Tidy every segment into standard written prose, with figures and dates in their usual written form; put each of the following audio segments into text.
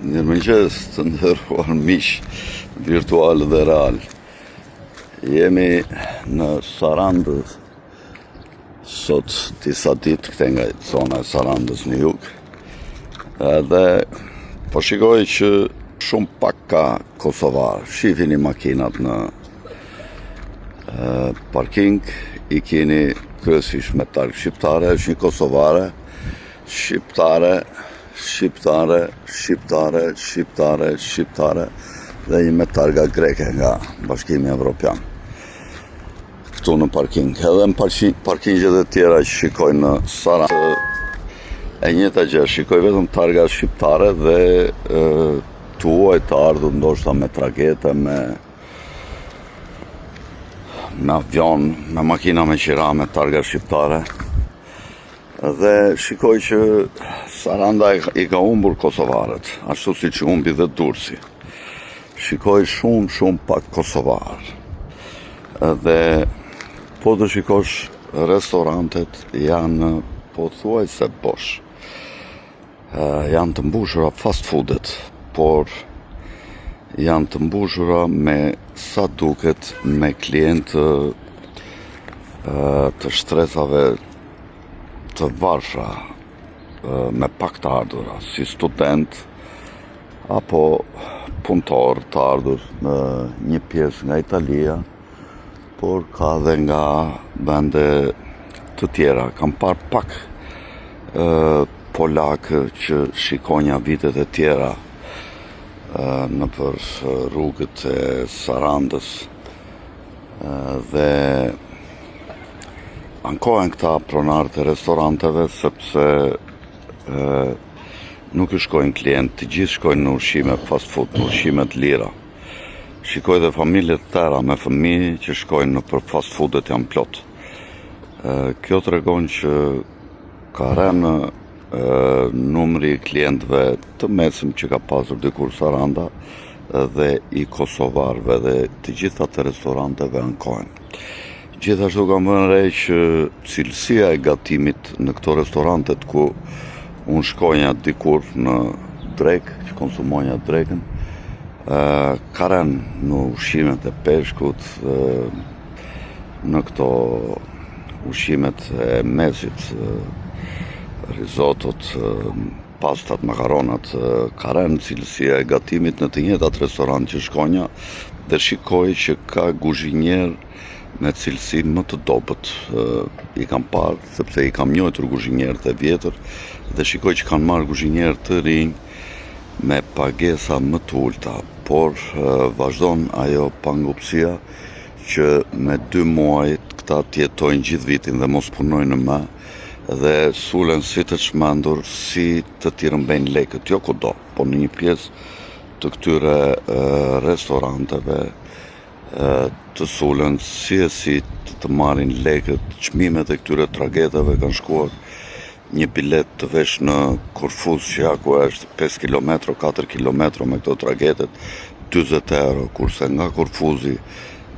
Mirëmëngjes të nderuar miq virtual dhe real. Jemi në Sarandë sot disa ditë këtej nga zona e Sarandës në jug. Edhe po shikoj që shumë pak ka kosovarë. Shifini makinat në parking, i keni kryesisht me targë shqiptare, është një kosovare, shqiptare, shqiptare, shqiptare, shqiptare, shqiptare dhe një me targa greke nga Bashkimi Evropian. Këtu në parking, edhe në parkingjet e tjera që shikoj në Sarandë, e njëjta gjë, shikoj vetëm targa shqiptare dhe të huaj të ardhur ndoshta me tragete, me me avion, me makina me qira, me targa shqiptare. Dhe shikoj që Saranda i ka humbur kosovarët, ashtu siç humbi dhe Durrësi. Shikoj shumë, shumë pak kosovarë. Dhe po të shikosh restorantet janë pothuajse bosh. Janë të mbushura fast foodet, por janë të mbushura me sa duket me klientë të shtresave të varfra me pak të ardhura, si student apo punëtor të ardhur në një pjesë nga Italia, por ka dhe nga vende të tjera. Kam parë pak polakë që shikonja vitet e tjera nëpër rrugët e Sarandës dhe ankohen këta pronarët e restoranteve sepse e, nuk i shkojnë klientë, të gjithë shkojnë në ushqime fast food, në ushqime të lira. Shikoj dhe familje të tëra me fëmijë që shkojnë nëpër fast foodet janë plot. E, kjo tregon që ka rënë numri i klientëve të mesëm që ka pasur dikur Saranda dhe i kosovarëve dhe të gjitha të restoranteve ankohen. Gjithashtu kam vënë re që cilësia e gatimit në këto restorantet ku unë shkonja dikur në drekë, që konsumonja drekën, ka rënë në ushqimet e peshkut, në këto ushqimet e mesit, rizotot, pastat, makaronat, ka rënë cilësia e gatimit në të njëjtat restorant që shkonja dhe shikoj që ka guzhinjer me cilësi më të dobët. I kam parë, sepse i kam njohur guzhinjerët e vjetër dhe shikoj që kanë marrë guzhinjerë të rinj me pagesa më të ulëta, por vazhdon ajo pangopësia që me dy muaj këta të jetojnë gjithë vitin dhe mos punojnë më dhe sulen si të çmendur si të t'i rrëmbejnë lekët, jo kudo, po në një pjesë të këtyre restoranteve të sulen si e si të të marrin lekët, çmimet e këtyre trageteve kanë shkuar një biletë të vesh në Korfuz që ja ku është 5 km, 4 km me këto tragetet, 40 euro, kurse nga Korfuzi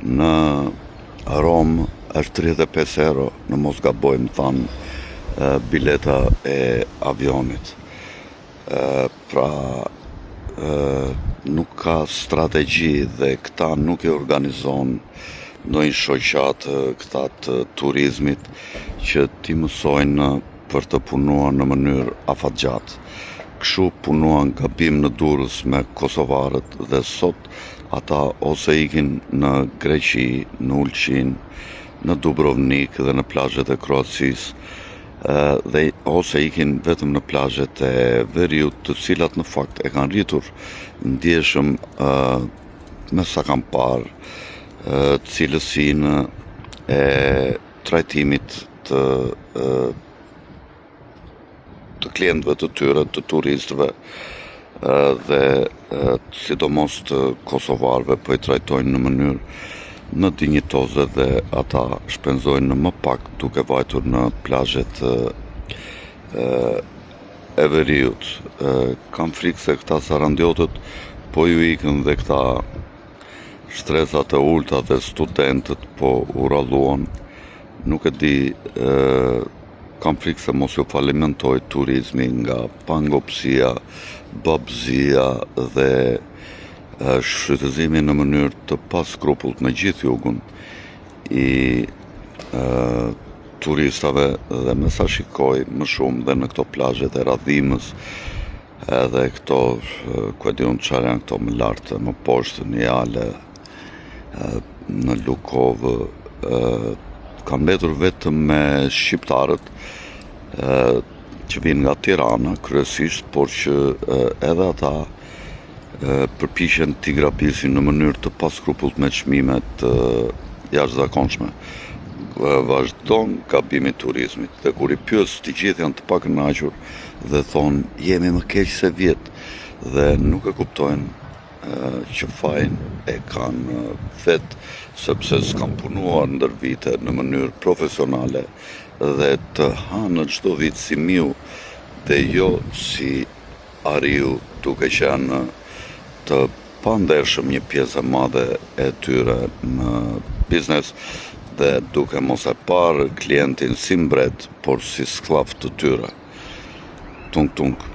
në Romë është 35 euro, në mos gaboj më thanë bileta e avionit. Pra, nuk ka strategji dhe këta nuk i organizon ndonjë shoqatë këta të turizmit që t'i mësojnë për të punuar në mënyrë afatgjatë. Kështu punuan gabim në Durrës me kosovarët dhe sot ata ose ikin në Greqi, në Ulqin, në Dubrovnik dhe në plazhet e Kroacisë, dhe ose ikin vetëm në plazhet e veriut, të cilat në fakt e kanë rritur ndjeshëm me sa kam parë cilësinë e trajtimit të të klientëve të tyre, të turistëve dhe sidomos të kosovarëve po i trajtojnë në mënyrë më dinjitoze dhe ata shpenzojnë më pak duke vajtur në plazhet e veriut. Kam frikë se këta sarandiotët po ju ikën dhe këta shtresat e ulta dhe studentët po u rralluan. Nuk e di. Kam frikë se mos ju falimentojë turizmi nga pangopësia, babëzia dhe shfrytëzimi në mënyrë të paskrupullt në gjithë jugun i turistave dhe me sa shikoj më shumë dhe në këto plazhet e Radhimës edhe këto, ku e di unë çfarë janë këto më lart e më poshtë në Jale, në Lukovë, kanë mbetur vetëm me shqiptarët që vijnë nga Tirana kryesisht, por që edhe ata përpiqen t'i grabisin në mënyrë të paskrupullt me çmime të jashtëzakonshme. Vazhdon gabimi i turizmit dhe kur i pyes të gjithë janë të pakënaqur dhe thonë jemi më keq se vjet dhe nuk e kuptojnë që fajin e kanë vetë sepse s'kanë punuar ndër vite në mënyrë profesionale dhe të hanë çdo vit si miu dhe jo si ariu duke qenë të pandershëm një pjesë e madhe e tyre në biznes dhe duke mos e parë klientin si mbret, por si skllav të tyre. Tung tung.